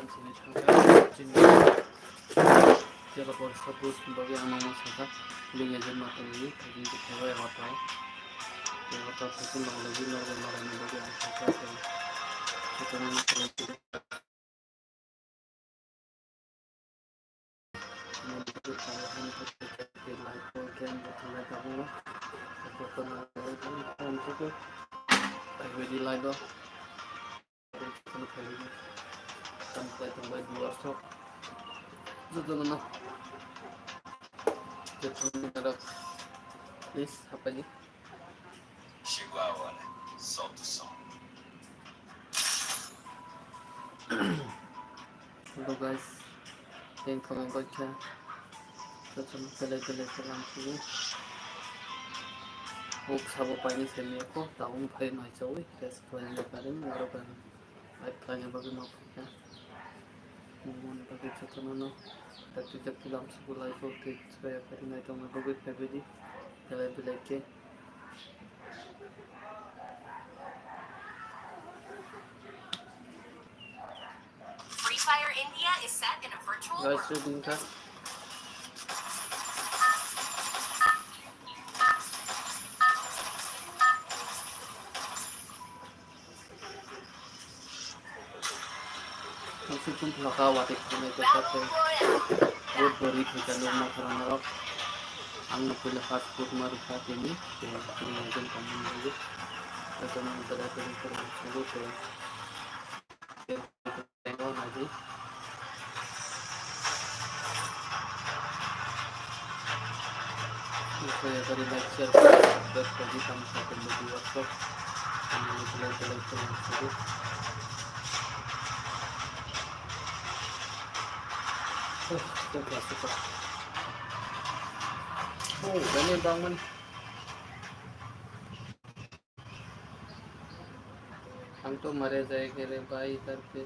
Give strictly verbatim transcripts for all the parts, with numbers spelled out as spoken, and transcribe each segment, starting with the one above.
Chini thangkha, chini tela por support bagwi ang mama sakha, bini agent ma tongwi, thajin twi thaibai hotai. Tei hotai thajin ma lagi, lagi ma lagi bagwi ang sakha, tei chikon ma tongwi. Like, comment, comment, comment. Thank you. Thank you. Thank you, viewers. Jotono no. Jotono no. Please, hapai di. Hello guys, thank you, baikha. Jotono belai belai salam sini. Huk sabo paini semi ako, taung phai mai chawi, test khlaina karim, aro kan. Like khlaina bagwi ma phaikha. Mungmani bagwi jotono no dakti dakti lamsugo like o tei subscribe kharinai tongna bagwi phaibaidi. Belai belai khe. Free Fire India is set in a virtual Guys, world. Reading ka. Ang sukung phlaka watwi khwnai kwchak tei vote bo ri khaikha nukma khorang norok. Ang no puila first vote ma rwkha tini, tei tini agent tongmani bagwi. Jotono belai belai khorang sugo tei, tei, tei, tei, tei, Kaya kari like, share, subscribe kari, tamo sa kong bagi WhatsApp. Kami ni belai belai kong sudu. Oh, super, super. Oh, ini bang man. Ang to mare jai kere bai tar pe.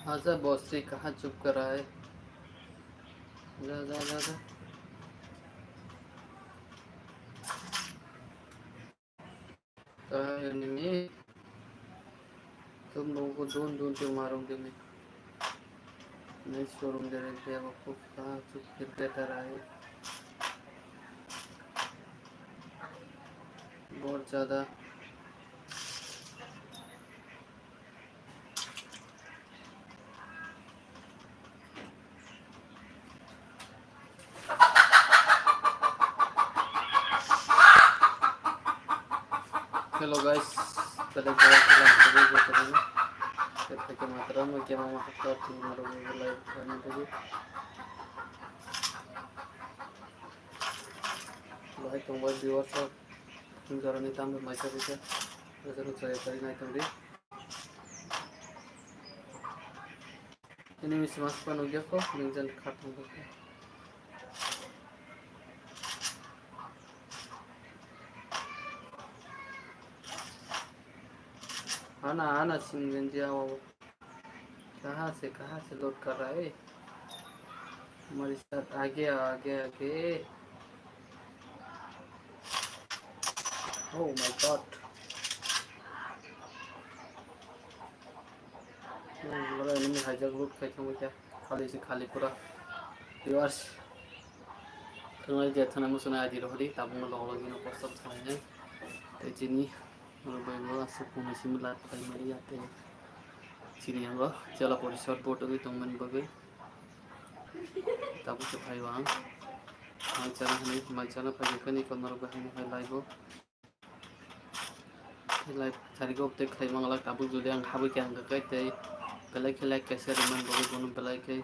आजा बस्ती कहाँ चुप कराए। जा, जा, जा, जा। Enemy. तुम लोगों को ढूंढ ढूंढ के मारूंगा मैं। नहीं छोड़ूंगा रे, बेवकूफ, कहाँ चुप फिर बैठा रहा है। बहुत ज्यादा। Hello guys, tele jai khe lang tele jai khe lang. Tele khe matra mo kema ma hakta tu maro mo live kami tele. Lai tong bai viewers rok. Jorani tambo maisa bisa. Bisa rok saya tari nai tong di. Ini misi mas pano gya ko, ningjan khat tong ko. Ana, ana, sing ganji awa. कहाँ से, कहाँ से लोड कर रहा है? हमारे साथ आगे, आगे, आगे। Oh my God. Hmm, mara enemy hijack loot khai thangwi kha. Khali se khali pura. Viewers. Thwnglai je thwna muchunai adi rohori, tabukno log logino post up khlainai. Tei chini Oro bai bo aswk kunu simi live khlai mani ya tei chini yango jela porishod vote wngwi tongmani bagwi tabuk se phai o ang mai chana hinwi mai chana phai khe ni kono rok bai hinwi hai live o live thari kok tei khlai manglak tabuk jodi ang habwi khe ang khe tei belai khe like kaisa rwmani bagwi bono belai khe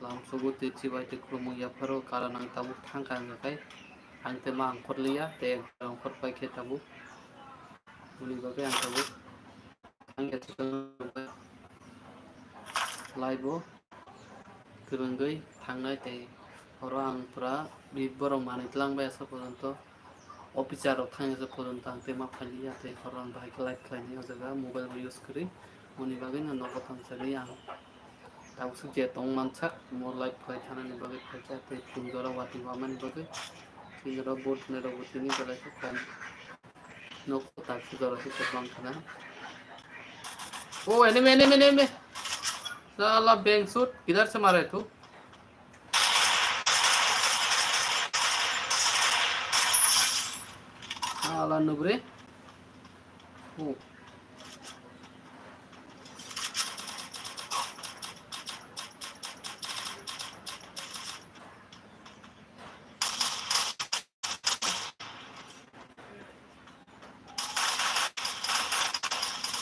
lamsogo tei chibai tei khulumung yapharo karon ang tabuk thangkha ang khe ang tei ma ang khorliya tei ang khorpai khe tabuk. Boni bagwi ang tabuk thangya live o kwrwngwi thangnai tei Horo ang pura bi borok manwi tlang bai asa porjonto, officer rok thang asa porjonto ang tei ma phailiya, tei horo ang bahai khe live khlaini o jaga mobile bo use kwrwi, moni bagwi no nogo thangsani ang tabuk swk je tong mansak mo live khlai thanani bagwi phaikha, tei phone jora watwi wamani bagwi tei jora board ni rok bo tini belai khe khan. Nok tak se jora se bang khana. Oh, enemy, enemy, enemy. Sala bang shoot, kidhar se mara hai tu? Sala nubre. Oh.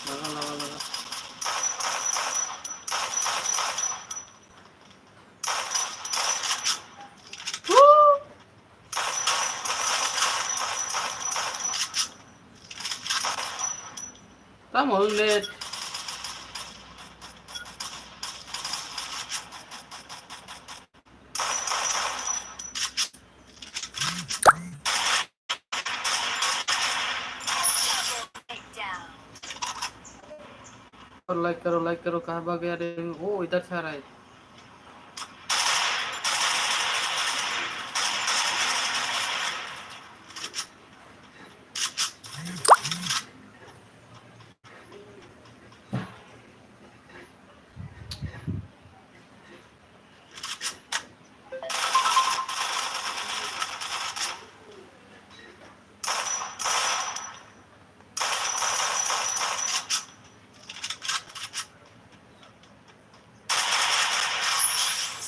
Laga, laga, laga. Tamo wng le. Like करो, like करो, कहाँ भाग गया रे? ओ, इधर से आ रहा है।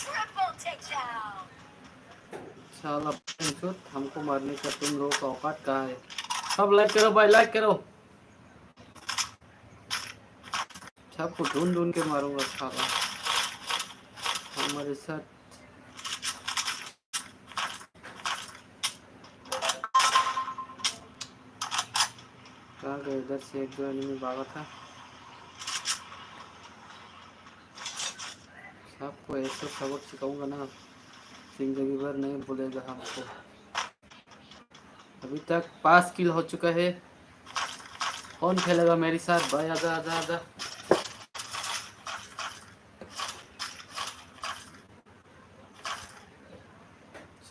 Triple takedown. साला बहनचोद, हमको मारने का तुम लोग का औकात कहाँ है? सब like करो भाई, like करो। सबको ढूंढ ढूंढ के मारूंगा साला। हमारे साथ कहाँ गए? इधर से एक दो एनिमी भागा था। सबको ऐसा सबक सिखाऊंगा ना, जिंदगी भर नहीं भूलेगा हमको। अभी तक पाँच किल हो चुका है। कौन खेलेगा मेरे साथ भाई? आजा, आजा, आजा।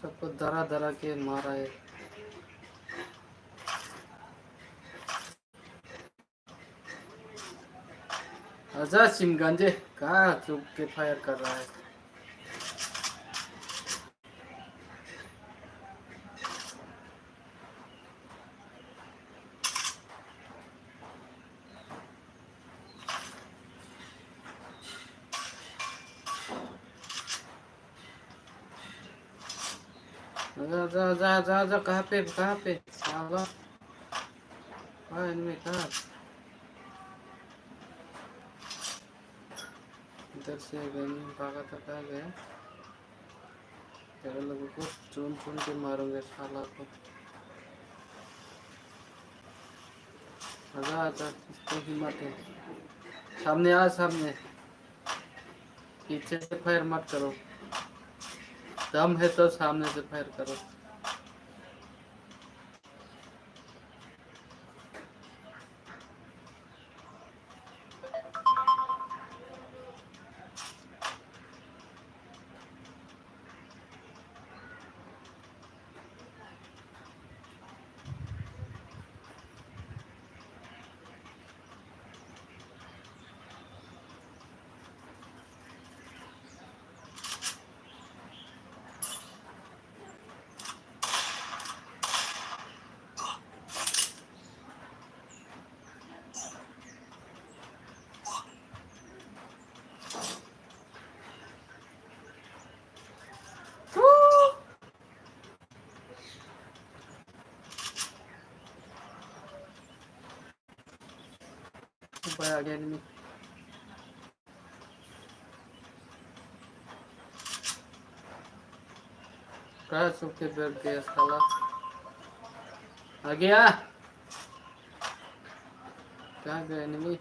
सबको दरा दरा के मारा है। आजा सिम गंजे, कहाँ चुप के फायर कर रहा है? जा, जा, जा, जा, जा, कहाँ पे, कहाँ पे? साला। हाँ, एनिमी कहाँ? इधर से एक एनिमी भागा था, कहाँ गया? तेरे लोगों को चुन चुन के मारूंगा साला को। आजा, आजा, कोई हिम्मत है। सामने आ, सामने। पीछे से फायर मत करो। दम है तो सामने से फायर करो। By again me. कहाँ छुप के बैठ गया साला? आ गया। कहाँ गया enemy?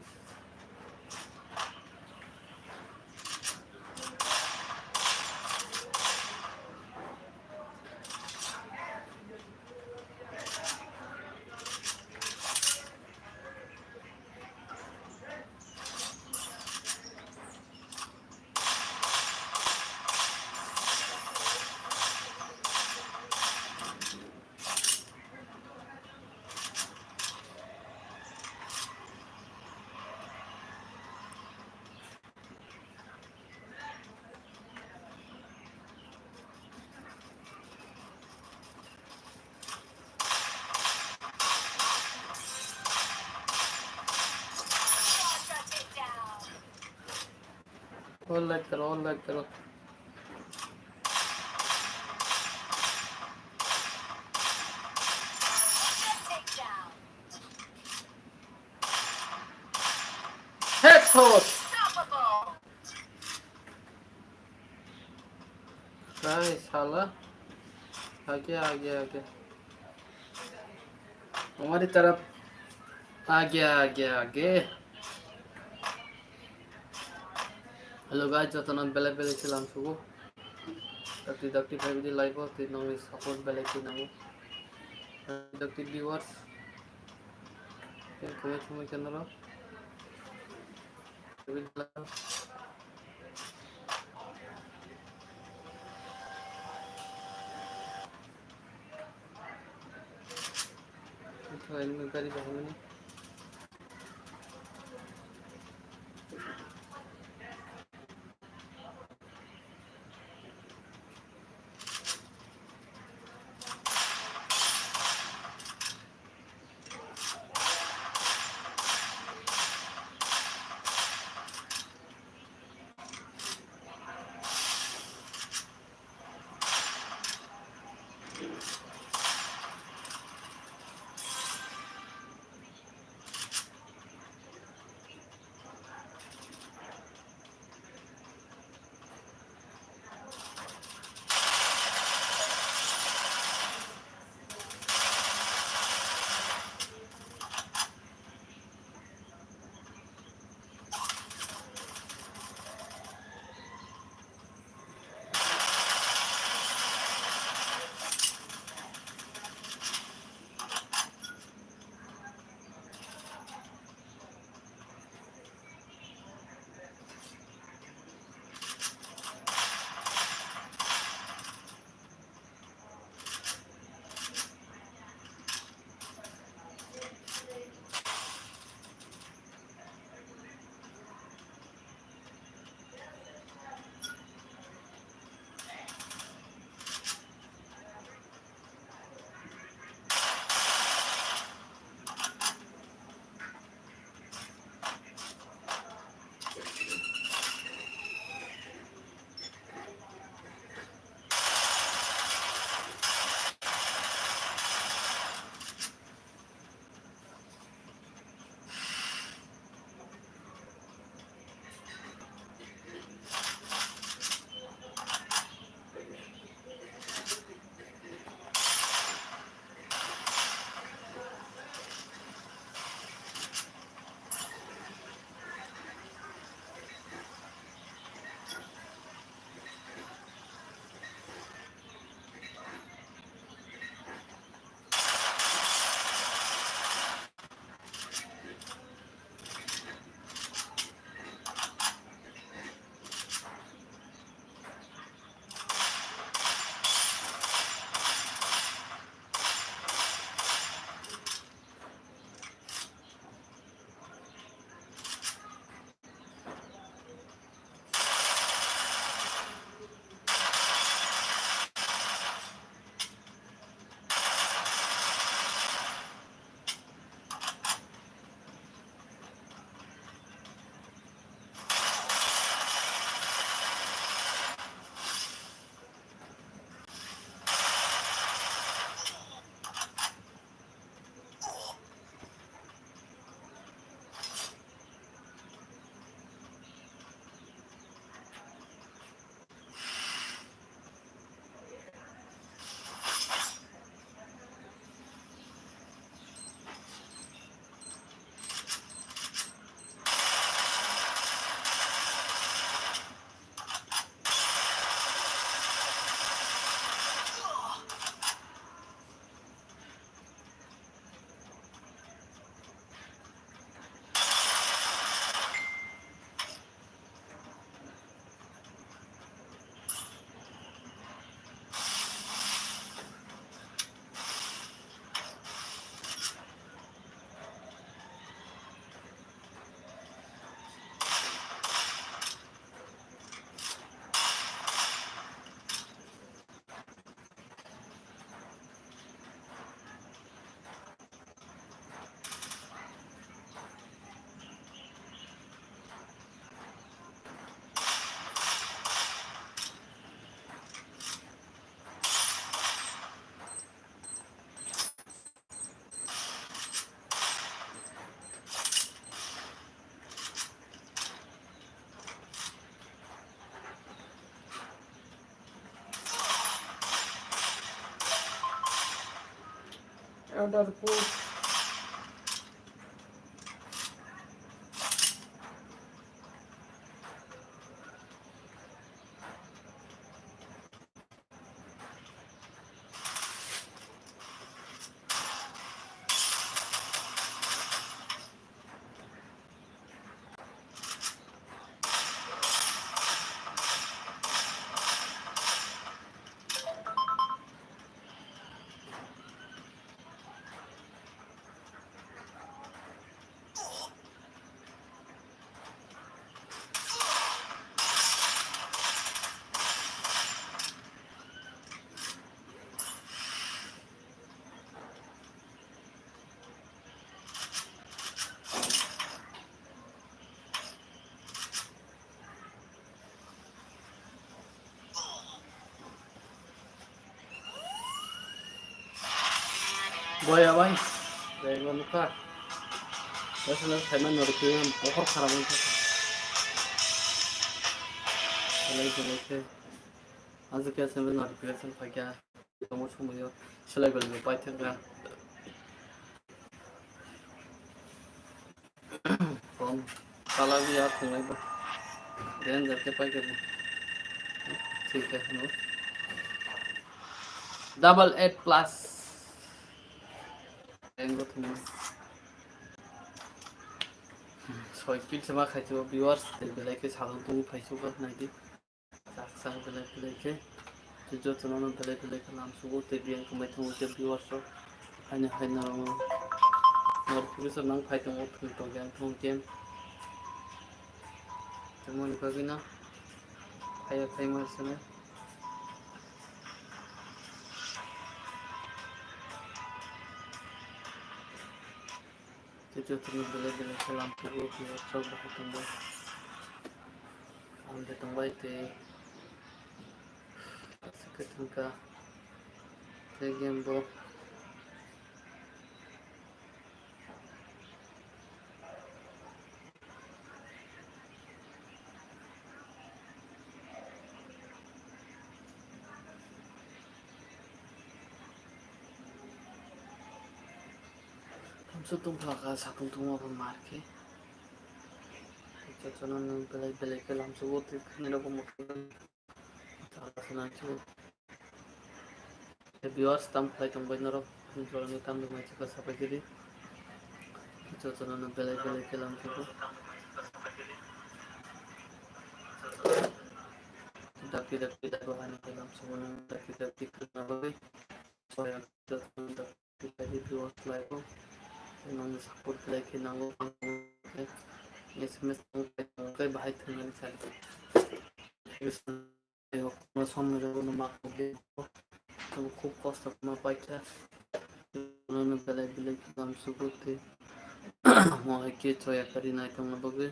All like karo, all like karo. Headshot. Kai sala. Age, age, age. Hamari taraf. Age, age, age. Hello guys, jotono belai belai salam sugo. Dakti dakti phai bidi live o, twi nongni support belai khe nango. Dakti viewers, tei comment sumui khe norok. Gari bahai mani. Order ko. Boya bai, boya nukha. Boya sana khaima norok twi bokhor khara wngkha. Belai belai khe. Ajukhe S M S notification phaikha. Tongmo somoyo selai belai bo paithakha. Phone chala biya thwnglai bo. Danger khe paikha bo. Thwikha hino. Double eight plus. Engo thwngmani. Soi kill se ma khai twi viewers tei belai khe sajwk tongo phai suka naidi. Sak sak belai belai khe. Tei jotono no belai belai khe lam sugo tei biyang kwmai tongo tei viewers rok. Haino hai norok no notification nang phai tongo thwng tong yang thwng game. Tei moni bagwi no phai phai ma sene. Tei jotono belai belai khe lam sugo viewers rok bahai tongbai. Ang de tongbai tei aswk khe thwngkha tei game bo. Thamso tongphla kha, satung tungma bo mar khe. Jotono nwng belai belai khe lamsugo tei khwnwi rokbo mwkhang thala se nangsugo. Viewers tam khlai tongbai norok, jotono tam rwmai chikha sabai khe di. Jotono nwng belai belai khe lamsugo. Dakti dakti daibo haino khe lamsugo nwng dakti dakti khwna bagwi. Soya jotono dakti khlai di viewers khlai bo. Nwng support khlai khe nango, S M S tong khe bahai thwngnani sadi. Khub kosto ma paikha. Belai belai khe lamsugo tei mo hai khe choya kari naitongna bagwi.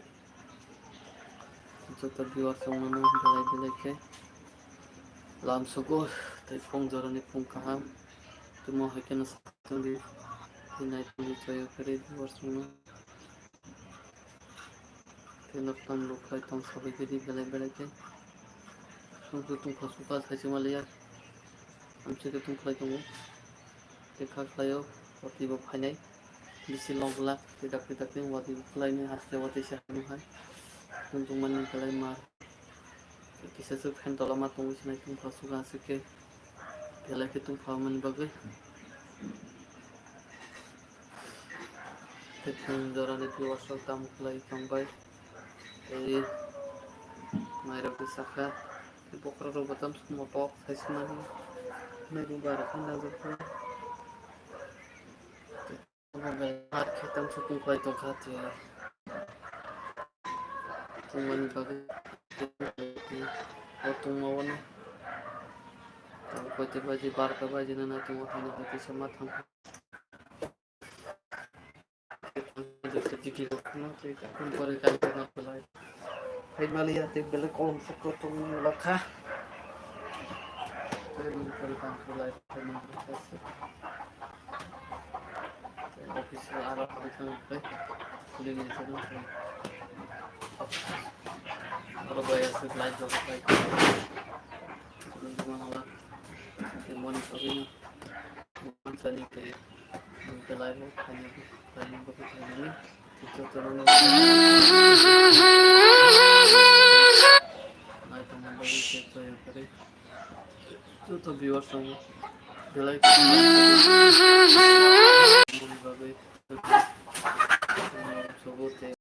Joto viewers rok no belai belai khe lamsugo tei phung jorani phung kaham. Tei mo hai kheno satung di tei naitong di choya kari viewers rok no. Tei nok tam rok khlai tong sabai khe di belai belai khe. Tungsu tungkha suka sai se maliya. Amchike tungkhlai tongo. Tei kha khlaio, watwi bo phainai. Bisi lok glak, tei dakti dakti watwi bo khlainai, haste watwi se haino hai. Tungtungmani belai mar. Kisa se fan tola ma tongwi sinai tungpha suka aswk khe. Belai khe tungpha mani bagwi. Tei phung jorani viewers rok tamo khlai tongbai. Tei mairok bwsakha. Tei bokhorok rok bo tamo motok sai se mani. Naibu bara khe nangjakgo. Tei obo belai mar khe tamo se tungkhlai tongkha tei. Tungmani bagwi o tungma o no. Tamo koi te baji barka baji nana tongo haino hai kisa ma thangkha. Hai maliya tei belai kolom sukro tong lakha. Tei mani pore tang kulai tei mani pore tang se. Tei office o aro hai tang tei kuli ni se tang se. Aro bai aswk light jolok bai. Tei mani pore no. Sani tei belai bo khaina khaina bo khaina ni joto no nai tongma bagwi se choya kari. Joto viewers rok belai khaina bagwi sobo tei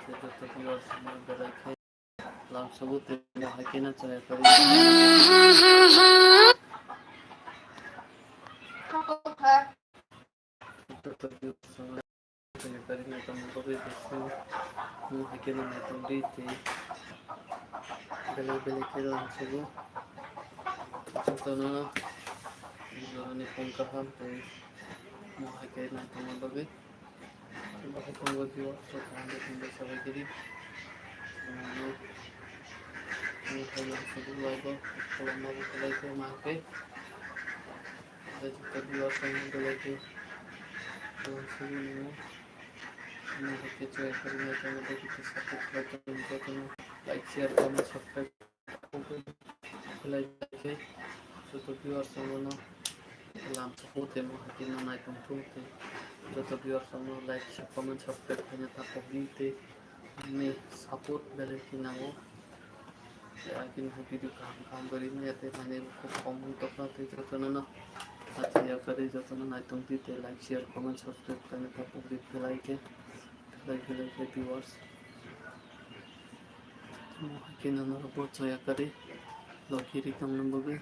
joto viewers rok belai khe Lam subu tei mo hai khe na chaya kari. Chaya kari na tamo bagwi bising mo hai khe na nai tong di tei belai belai khe lam subu. Jotono ni phone kaham tei mo hai khe nai tongma bagwi. Bahai tongo viewers rok kaham khe tongwi sabai kiri. Ano, ano hai lang sugu laibo, kolom laibo, kolai khe ma khe. Hai jikta viewers rok belai khe lang sugu nungo. Ano hai khe chaya kari nai tongma bagwi khe support khlai tongwi jotono like, share, comment, subscribe. Belai khe joto viewers rokno lam subu tei mo hai khe no nai tong thung tei joto viewers rokno like, share, comment, subscribe khaina ta pogdi tei ani support belai khe nango. Tei ani hai video kaham kaham bai rwmani ya tei nainai bo khub kom wng tongkha tei jotono no achai ya kari jotono nai tong di tei like, share, comment, subscribe khaina ta pogdi belai khe belai belai khe viewers. Tamo hai khe no norok bo chaya kari logi ri tongna bagwi.